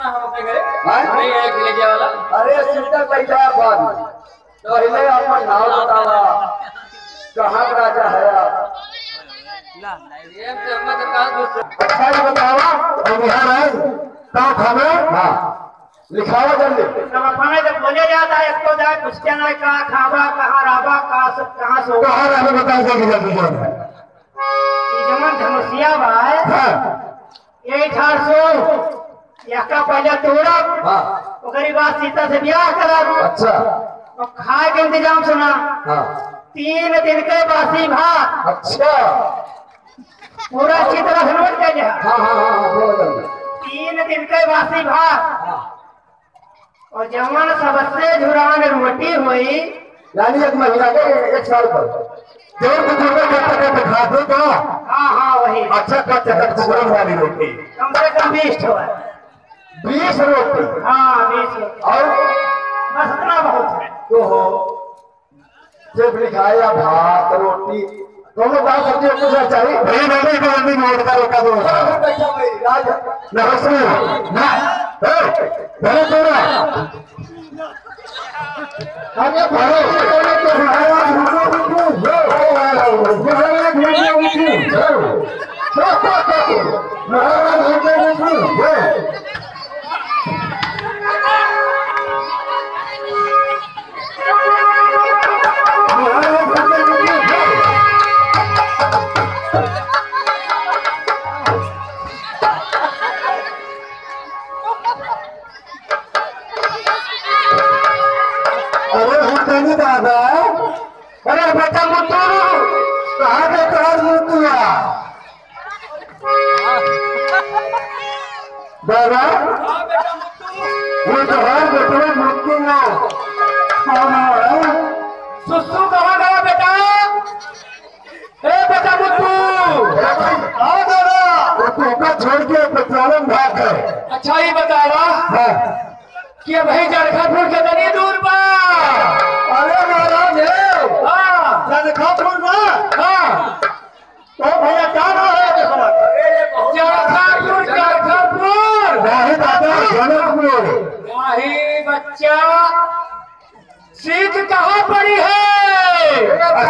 हम अपने घरे नहीं है कि ले वाला। अरे सीता बैठा बाद पहले अपन नाम बतावा, कहां राजा है आप? ये से हम तो कहां घुस। अच्छा ये बतावा महाराज का खाना? हां लिखावा जल्दी। सब अपने जब बोले जाता है इसको जाए पूछते ना कहां खावा कहां रावा कहां सब कहां सो कहां रहबे बता दे जल्दी जल्दी। ये जमन धनुषिया भाई। हां यही ठार सो यका पहले तोड़ब। हां ओकरी बाद सीता से ब्याह करब। अच्छा और खाए के इंतजाम सुना। हां 3 दिन के बासी भात। अच्छा पूरा अच्छी तरह से नोट कर लिया। हां हां हां बोलो जल्दी। 3 दिन के बासी भात। हां और जमन सबसे झुरान रोटी हुई यानी 1 महीना के 1 साल पर जो बुजुर्ग के खा दो तो। हाँ हाँ वही। अच्छा कच्चा गरम वाली रोटी कम से कम 20 हो। 20 रोटी? हाँ 20 रोटी। और बस इतना बहुत है। तो हो सिर्फ लिखाया भात रोटी दोनों दाल सब्जी कुछ चाहिए। नहीं नहीं जल्दी नोट कर रखा दो। राजा नमस्ते ना ए भरे तोरा अरे भरे तोरा तो महाराज रुको रुको महाराज रुको रुको महाराज रुको रुको। दादा अरे बेटा मुत्तू कहाँ गए तोहार मुत्तुआ? दादा बेटा मुत्तू वो तोहार बेटवा मुत्तुआ कौन है? सुसु कहाँ गया बेटा? ए बेटा मुत्तू आओ दादा वो टोका छोड़ के पेट्रोलियम भाग गए। अच्छा ये बतावा कि भाई जरखापुर कितनी दूर बा? अरे महाराज हाँ जरखापुर ना। हाँ तो भैया क्या नाम है? जरखापुर जरखापुर नहीं दादा जनकपुर नहीं बच्चा। सीट कहाँ पड़ी है?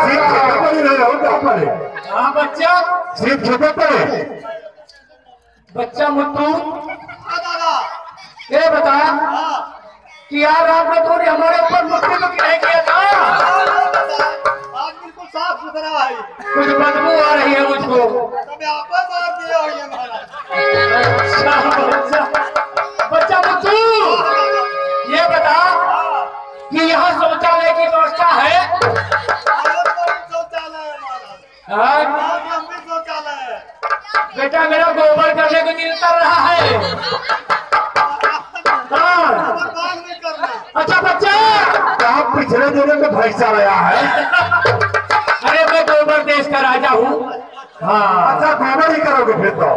सीट खेत पड़ी नहीं हो कहाँ पड़े? हाँ बच्चा सीट खेत पड़े। बच्चा मुत्तू ये बता कि यार रात में तूने हमारे ऊपर मुक्ति को नहीं किया था? आज बिल्कुल साफ सुथरा है। कुछ बदबू आ रही है मुझको। मार दिया हो ये महाराज। अच्छा बच्चा बच्चा मुत्तू ये बता कि यहाँ शौचालय की व्यवस्था है? शौचालय शौचालय है बेटा। मेरा गोबर करने को दिल कर रहा है। अच्छा बच्चा आप पिछले दिनों में भैंसा रहा है। अरे मैं गोबर देश का राजा हूँ। हाँ अच्छा गोबर ही करोगे फिर तो?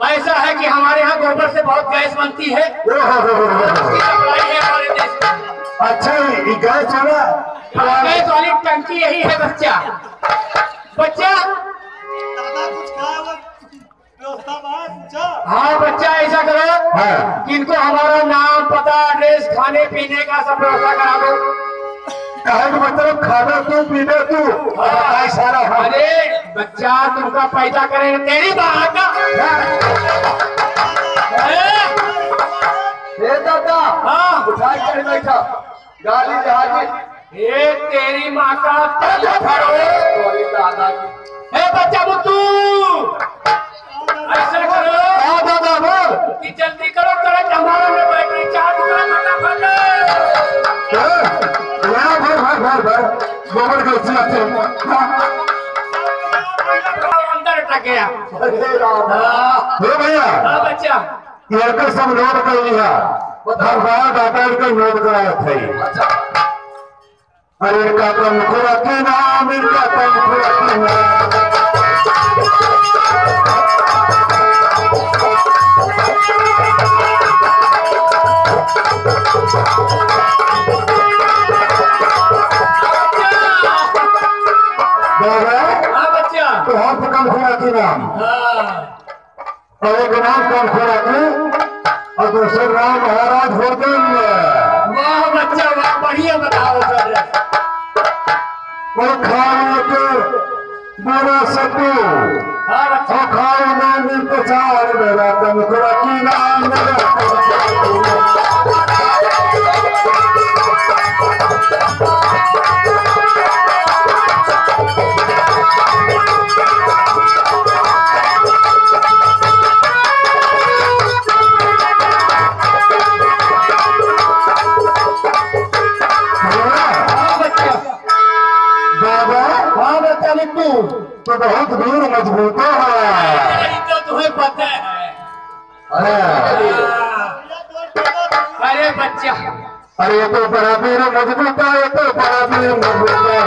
ऐसा है कि हमारे यहाँ गोबर से बहुत गैस बनती है। उसकी सप्लाई है हमारे देश में। अच्छा ये गैस वाला गैस वाली टंकी यही है बच्चा। बच्चा कुछ खाया हाँ बच्चा ऐसा करो हाँ। कि इनको हमारा नाम पता एड्रेस खाने पीने का सब व्यवस्था करा दो। कहे का मतलब खाना तू पीने तू हाँ। सारा हाँ। अरे बच्चा तुमका पैदा करे तेरी बात का। दादा हाँ उठा कर बैठा गाली जहाजी ये तेरी माँ का दादा की। ए बच्चा मुत्तू ऐसा करो दादा बोल कि जल्दी करो करंट हमारा में बैटरी चार्ज करो फटाफट। भर भर भर भर गोबर के अंदर अटक गया। हे भैया हाँ बच्चा लड़का सब नोट कर लिया भगवान दादा इनका नोट कराया थे। अरे इनका प्रमुख नाम इनका प्रमुख नाम। बच्चा तो हम कम खुराकी नाम और एक नाम कम खुराकी और दोसर राम महाराज होतन। वाह बच्चा वाह, बढ़िया बताओ सर। और खाओ के मेरा सतू और खाओ नाम प्रचार मेरा तमकुरा की नाम मेरा। तो बहुत वीर मजबूत है, तो तुम्हें पता है। अरे बच्चा, अरे ये तो बड़ा वीर मजबूत है, ये तो बड़ा वीर मजबूत है।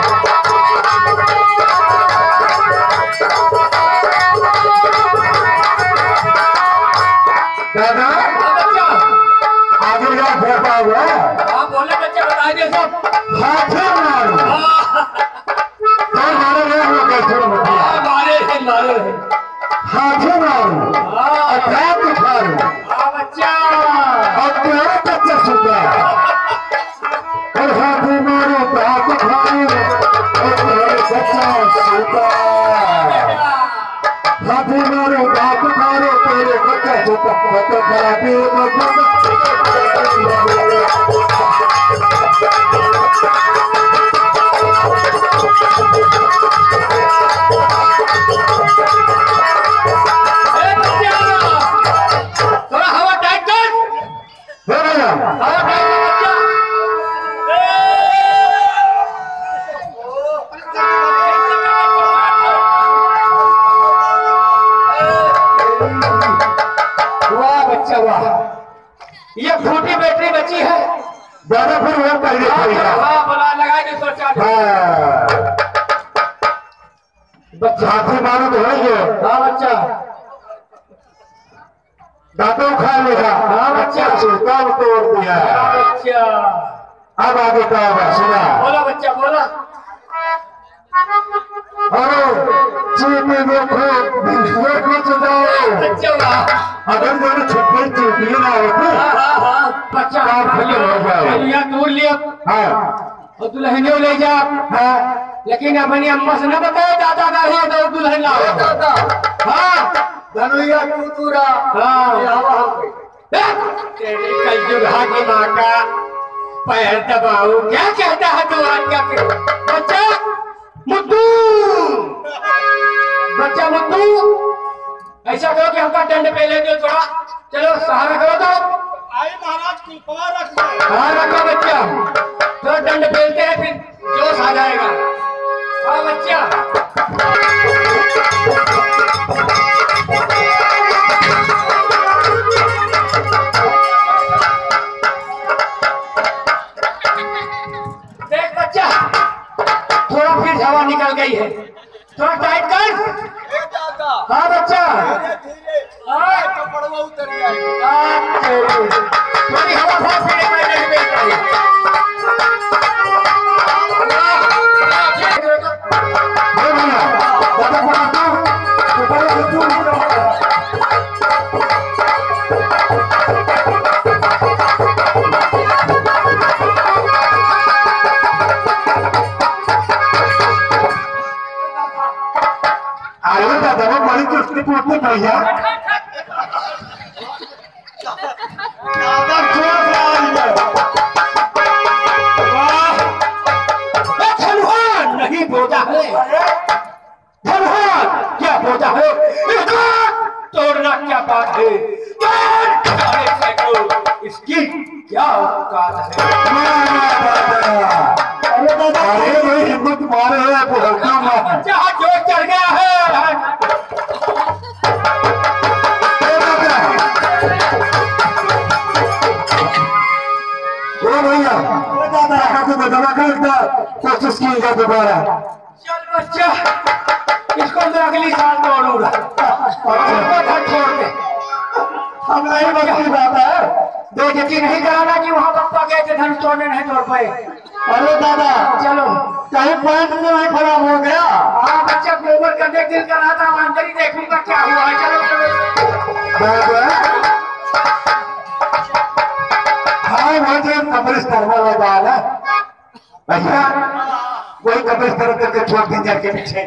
दादा आगे जा फोटा हुआ। हाँ बोले बच्चा, बता दे सब। हाथी मारो हाथी मारो अर्थात उठारो बच्चा अब तेरा बच्चा सुनता और हाथी मारो दांत उठारो और तेरे बच्चा सुनता। हाथी मारो दांत उठारो तेरे बच्चा सुनता। ये फूटी बैटरी बची है दादा, फिर वो पहले बच्चा हाथी मारो तो है ये। हाँ बच्चा, दांतों खा लेगा। हाँ बच्चा, सूता तोड़ दिया बच्चा। अब आगे क्या होगा सुना? बोला बच्चा बोला। अरे चीटी देखो देखो जाओ अगर मैंने छुट्टी चीटी ना होती बच्चा दूर लिया। हाँ और दुल्हन ले जा। हाँ लेकिन अपनी अम्मा से न बताए दादा का है तो दुल्हन लाओ। हाँ धनुया तू। हाँ तेरे कलयुगा की माँ का पैर दबाओ, क्या कहता है तू आज? क्या बच्चा मुद्दू, बच्चा मुद्दू, ऐसा करो कि हमका दंड पे ले दो थोड़ा, चलो सहारा करो तो। आई महाराज कृपा रखो। हाँ रखो बच्चा, थोड़ा दंड पेलते हैं फिर जोश आ जाएगा। हाँ बच्चा, देख बच्चा थोड़ा फिर हवा निकल गई है, थोड़ा टाइट कर। हाँ बच्चा, थोड़ी हवा बहुत फिर। धनवान नहीं बोझा है, धनवान क्या बोझा है, इसको तोड़ना क्या बात है, इसकी क्या औकात है। अरे भाई हिम्मत मारे है जोश चढ़ गया है। कोशिश की जाए दोबारा। चल बच्चा, इसको मैं अगली साल तोड़ूंगा। छोड़ दे, हम नहीं बच्ची बात है। बेइज्जती नहीं कराना कि वहाँ पप्पा गए थे धन तोड़ने, नहीं तोड़ पाए। अरे दादा चलो, कहीं पैंट में नहीं खराब हो गया। हाँ बच्चा, गोबर करने दिल कर रहा था, अंदर ही देखूंगा क्या हुआ है। चलो चलो। कब्रिस्तान वाला जाला भैया, वही कब्रिस्तान करके छोड़ दिन जाके पीछे।